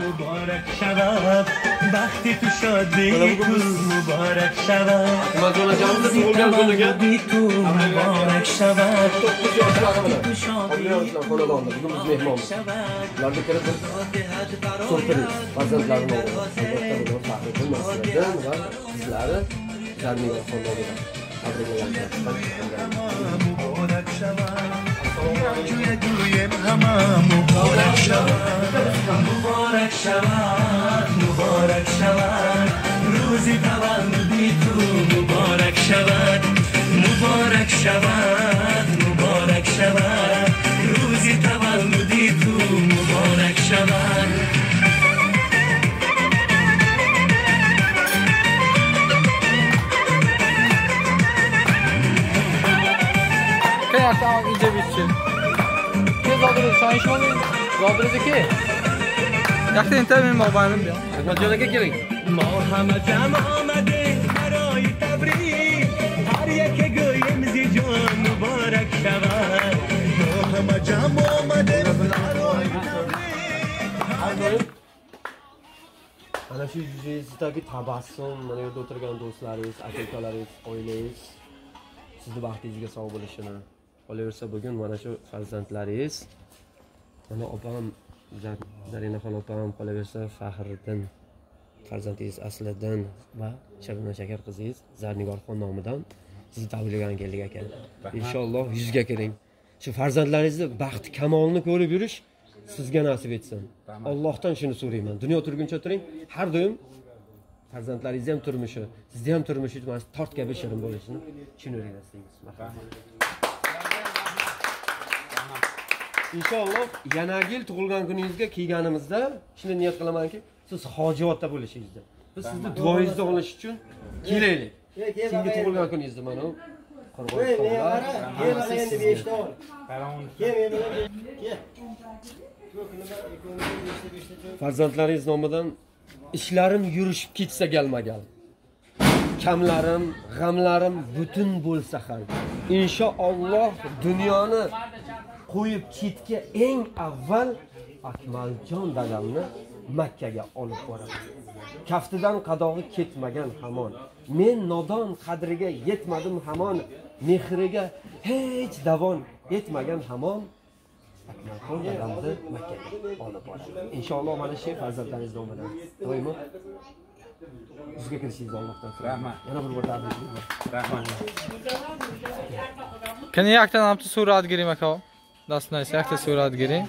Muborak shavab, baxti tu shodi tu muborak shavab. Akmaljonimizni tug'ilgan kuniga tu muborak shavab. 9 yoshlar bilan xonadonda bugun biz mehmonmiz. Ularga kirib bir surpriz farzandlarini oldi. Albatta bular Faxriddin, Nasriddin va qizlari Zarnigor xonadonidan tabriklayapmiz. Muborak shavab. Muborak shavab, muborak shavab, muborak shavab. Ruzi tavalludi tu muborak shavab, muborak shavab, muborak shavab. Ruzi tavalludi tu muborak shavab. اینجا بیچه که زادروز شاین شما زادروزی که یختی اینتر این موبایلم بیا اکمل جان که keling. ما همه جمع آمده برای تبریک، هر یک گویم زی جان مبارک شود. ما همه جمع آمده برای تبریک. Ana shu yuzingizdagi tabassum, mana yerda o'tirgan do'stlaringiz, aka ukalaringiz, oilangiz sizni baxtingizga sog' bo'lishini, qolaversa bugun mana shu farzandlaringiz, mana opam Zarinaxon opam, qolaversa Faxriddin farzandingiz Asliddin va Shabnam Shakar qizingiz Zarnigorxon nomidan sizni tabriklagan keldik aka. Inshaalloh yuzga kiring. Shu farzandlaringizni baxti kamolini ko'rib yurish sizga nasib etsin. Allohdan shuni so'rayman. Dunyo turguncha turing, har doim farzandlaringizni ham turmushi, sizni ham turmushingiz mana shu tort kabi shirin bo'lishini tushunaverasangiz. Inshaalloh yana yil tug'ilgan kuningizga kelganimizda shuni niyat qilamanki, siz hojiyotda bo'lishingizni. Biz sizni duoyingizni olish uchun kelaylik. Keyingi tug'ilgan kuningizda mana u Qorg'onlar. Farzandlaringiz nomidan ishlarim yurishib ketsa galma-gal. Kamlarim, g'amlarim butun bo'lsa ham, inshaalloh dunyoni qo'yib chetga eng avval Akmaljon dadamni Makkaga olib boraman. Kaftidan qadog'i ketmagan hamon. Men nodon qadriga yetmadim hamon, mehriga hech davon yetmagan hamon. Akmalxon dadamni Makkaga olib boraman. Inshaalloh mana shu farzandlaringiz nomidan doimo yuzga kirishingizni Allohdan so'rayman. Yana bir bor tabriklayman. Rahmat. Kani yakta namti surat girim aka. Dast nice yakta surat girim.